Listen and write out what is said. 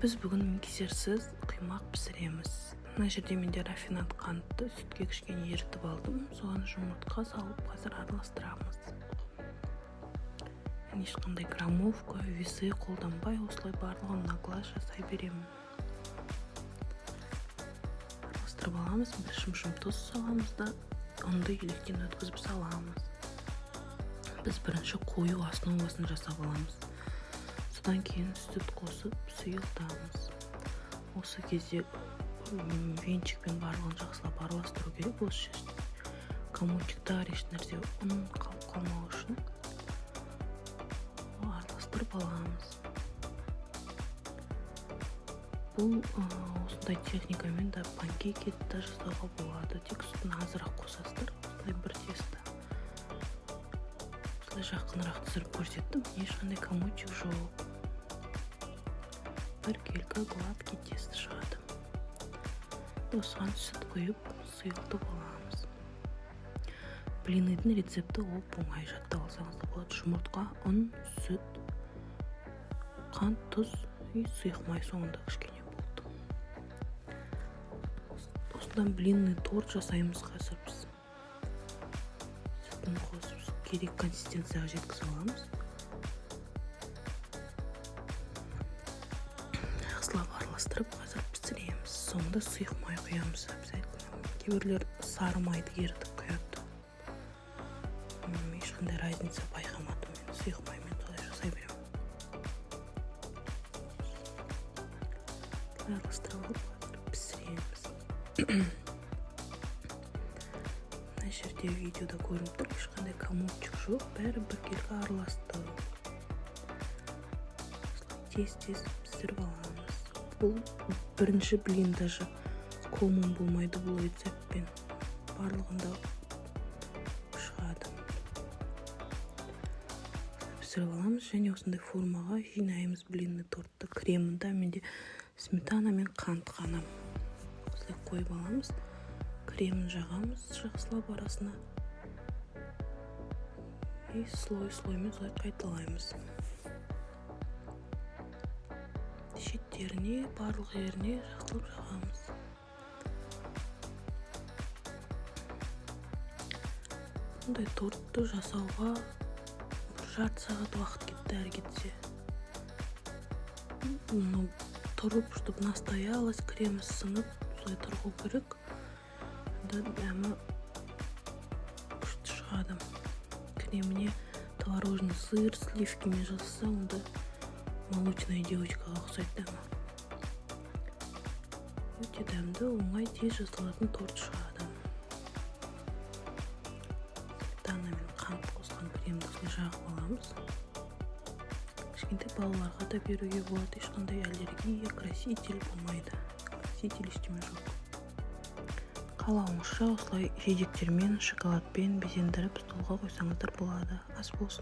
Біз бүгін кесерсіз құймақ пісіреміз. Мына жерде менде рафинад қантты сүтке кішкене ерітіп алдым. Соған жұмыртқа салып, қазір араластырамыз. Мен ешқандай граммовка, весы қолданбай, осылай барлығын на глаз жасай беремін. Араластырып аламыз, бір шымшым тұз саламыз да, ұнды електен өткізіп саламыз. Біз бірінші қою основасын жасап аламыз, содан кейін сүт қосып сұйылтамыз. Осы кезде венчикпен барлығын жақсылап араластыру керек. Осы жерде комочектар, ешнәрсе, ұн қалып қалмау үшін араластырып аламыз. Бұл осындай техникамен да панкейки да жасауға болады, тек сүтін азырақ қосасыздар. Осындай бір тесто, осылай жақынырақ түсіріп көрсеттім, ешқандай комочек жоқ, біркелкі гладкий тесто шығады. Осыған сүт құйып, сұйылтып аламыз. Блиныдың рецепті оп оңай, жаттап алсаңыз да болады: жұмыртқа, ұн, сүт, қант, тұз и сұйық май соңында кішкене, болды. Осыдан блинный торт жасаймыз қазір біз. Сүтін қосып, керек консистенцияға жеткізіп аламыз. Жақсылап араластырып, қазір пісіреміз. Соңында сұйық май құямыз обязательно. Кейбіреулер сары майды ерітіп құяды. Ешқандай разница байқамадым, мен сұйық маймен солай жасай беремін. Араластырып алып, қазір пісіреміз. Мына жерде видеода көрініп тұр, ешқандай комочек жоқ, бәрі біркелкі араласты. Тез тез пісіріп аламыз. Бұл бірінші блин даже комом болмайды, бұл рецептпен барлығында шығады. Пісіріп аламыз және осындай формаға жинаймыз блинный тортты. Кремында менде сметана мен қант қана. Осылай қойып аламыз, кремін жағамыз жақсылап арасына и слой слоймен солай қайталаймыз. Шеттеріне, барлық жеріне жақсылап жағамыз. Бұндай тортты жасауға бір жарты сағат уақыт кетті әрі кетсе. Ну, тұрып, чтобы настоялась, кремі сіңіп, солай тұрғу керек да, дәмі күшті шығады. Креміне творожный сыр, сливкимен жасаса, онда молочная девочкаға ұқсайды дәмі. Өте дәмді, оңай, тез жасалатын торт шығады. Сметана мен қант қосқан кремді осылай жағып аламыз. Кішкентай балаларға да беруге болады, ешқандай аллергия, краситель болмайды, краситель, ештеме жоқ. Қалауыңызша осылай жидектермен, шоколадпен безендіріп, столға қойсаңыздар болады. Ас болсын!